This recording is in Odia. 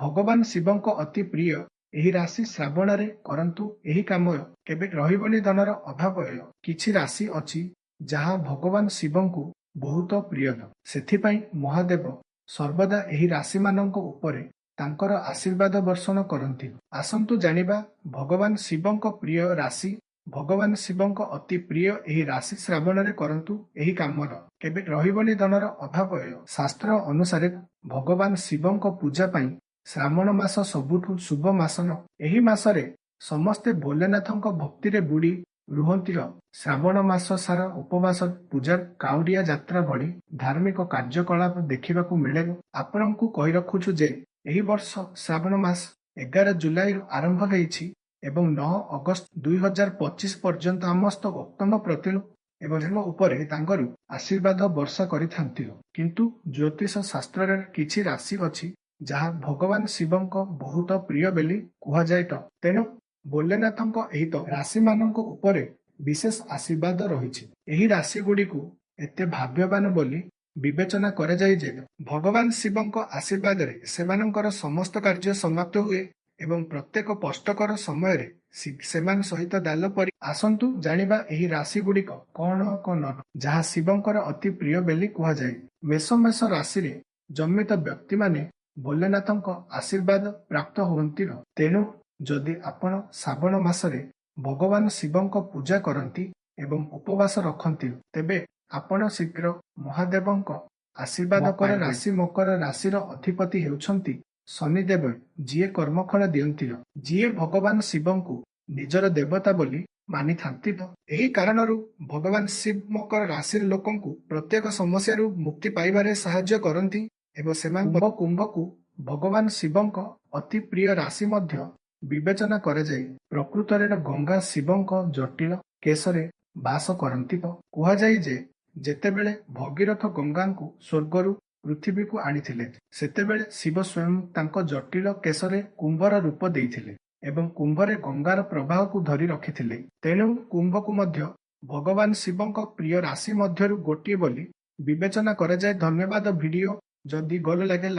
ଭଗବାନ ଶିବଙ୍କ ଅତି ପ୍ରିୟ ଏହି ରାଶି ଶ୍ରାବଣରେ କରନ୍ତୁ ଏହି କାମ, କେବେ ରହିବନି ଧନର ଅଭାବ। କିଛି ରାଶି ଅଛି ଯାହା ଭଗବାନ ଶିବଙ୍କୁ ବହୁତ ପ୍ରିୟ। ସେଥିପାଇଁ ମହାଦେବ ସର୍ବଦା ଏହି ରାଶିମାନଙ୍କ ଉପରେ ତାଙ୍କର ଆଶୀର୍ବାଦ ବର୍ଷଣ କରନ୍ତି। ଆସନ୍ତୁ ଜାଣିବା ଭଗବାନ ଶିବଙ୍କ ପ୍ରିୟ ରାଶି। ଭଗବାନ ଶିବଙ୍କ ଅତି ପ୍ରିୟ ଏହି ରାଶି ଶ୍ରାବଣରେ କରନ୍ତୁ ଏହି କାମର, କେବେ ରହିବନି ଧନର ଅଭାବ। ଶାସ୍ତ୍ର ଅନୁସାରେ ଭଗବାନ ଶିବଙ୍କ ପୂଜା ପାଇଁ ଶ୍ରାବଣ ମାସ ସବୁଠୁ ଶୁଭ ମାସ। ଏହି ମାସରେ ସମସ୍ତେ ଭୋଲେନାଥଙ୍କ ଭକ୍ତିରେ ବୁଡି ରୁହନ୍ତି। ଶ୍ରାବଣ ମାସ ସାରା ଉପବାସ, ପୂଜା, କାଉଡିଆ ଯାତ୍ରା ଭଳି ଧାର୍ମିକ କାର୍ଯ୍ୟକଳାପ ଦେଖିବାକୁ ମିଳେ। ଆପଣଙ୍କୁ କହି ରଖୁଛୁ ଯେ ଏହି ବର୍ଷ ଶ୍ରାବଣ ମାସ 11 ଜୁଲାଇରୁ ଆରମ୍ଭ ହେଇଛି ଏବଂ 9 ଅଗଷ୍ଟ 2025 ପର୍ଯ୍ୟନ୍ତ ସମସ୍ତ ଉତ୍ତମ ପ୍ରତିଲ ଏବଂ ଉପରେ ତାଙ୍କର ଆଶୀର୍ବାଦ ବର୍ଷା କରିଥାନ୍ତି। କିନ୍ତୁ ଜ୍ୟୋତିଷ ଶାସ୍ତ୍ରରେ କିଛି ରାଶି ଅଛି ଯାହା ଭଗବାନ ଶିବଙ୍କ ବହୁତ ପ୍ରିୟ ବୋଲି କୁହାଯାଏ। ତେଣୁ ଭୋଲେନାଥଙ୍କ ଏହି ରାଶିମାନଙ୍କ ଉପରେ ବିଶେଷ ଆଶୀର୍ବାଦ ରହିଛି। ଏହି ରାଶିଗୁଡ଼ିକୁ ଏତେ ଭାଗ୍ୟବାନ ବୋଲି ବିବେଚନା କରାଯାଏ ଯେ ଭଗବାନ ଶିବଙ୍କ ଆଶୀର୍ବାଦରେ ସେମାନଙ୍କର ସମସ୍ତ କାର୍ଯ୍ୟ ସମାପ୍ତ ହୁଏ ଏବଂ ପ୍ରତ୍ୟେକ କଷ୍ଟକର ସମୟରେ ସେମାନେ ସହିତ ଢାଲ ପରି। ଆସନ୍ତୁ ଜାଣିବା ଏହି ରାଶିଗୁଡ଼ିକ କଣ କଣ, ଯାହା ଶିବଙ୍କର ଅତି ପ୍ରିୟ ବୋଲି କୁହାଯାଏ। ମେଷ: ମେଷ ରାଶିରେ ଜନ୍ମିତ ବ୍ୟକ୍ତିମାନେ ଭୋଲେନାଥଙ୍କ ଆଶୀର୍ବାଦ ପ୍ରାପ୍ତ ହୁଅନ୍ତି। ତେଣୁ ଯଦି ଆପଣ ଶ୍ରାବଣ ମାସରେ ଭଗବାନ ଶିବଙ୍କ ପୂଜା କରନ୍ତି ଏବଂ ଉପବାସ ରଖନ୍ତି, ତେବେ ଆପଣ ଶୀଘ୍ର ମହାଦେବଙ୍କ ଆଶୀର୍ବାଦ ମକର ପାଇବେ। ରାଶି: ମକର ରାଶିର ଅଧିପତି ହେଉଛନ୍ତି ଶନିଦେବ, ଯିଏ କର୍ମଫଳ ଦିଅନ୍ତି, ଯିଏ ଭଗବାନ ଶିବଙ୍କୁ ନିଜର ଦେବତା ବୋଲି ମାନିଥାନ୍ତି। ଏହି କାରଣରୁ ଭଗବାନ ଶିବ ମକର ରାଶିର ଲୋକଙ୍କୁ ପ୍ରତ୍ୟେକ ସମସ୍ୟାରୁ ମୁକ୍ତି ପାଇବାରେ ସାହାଯ୍ୟ କରନ୍ତି ଏବଂ ସେମାନେ କୁମ୍ଭକୁ ଭଗବାନ ଶିବଙ୍କ ଅତି ପ୍ରିୟ ରାଶି ମଧ୍ୟ ବିବେଚନା କରାଯାଏ। ପ୍ରକୃତରେ ଗଙ୍ଗା ଶିବଙ୍କ ଜଟିଳ କେଶରେ ବାସ କରନ୍ତି। କୁହାଯାଏ ଯେ ଯେତେବେଳେ ଭଗୀରଥ ଗଙ୍ଗାଙ୍କୁ ସ୍ୱର୍ଗରୁ ପୃଥିବୀକୁ ଆଣିଥିଲେ, ସେତେବେଳେ ଶିବ ସ୍ୱୟଂ ତାଙ୍କ ଜଟିଳ କେଶରେ କୁମ୍ଭର ରୂପ ଦେଇଥିଲେ ଏବଂ କୁମ୍ଭରେ ଗଙ୍ଗାର ପ୍ରବାହକୁ ଧରି ରଖିଥିଲେ। ତେଣୁ କୁମ୍ଭକୁ ମଧ୍ୟ ଭଗବାନ ଶିବଙ୍କ ପ୍ରିୟ ରାଶି ମଧ୍ୟରୁ ଗୋଟିଏ ବୋଲି ବିବେଚନା କରାଯାଏ। ଧନ୍ୟବାଦ। ଭିଡିଓ ଯଦି ଭଲ ଲାଗେ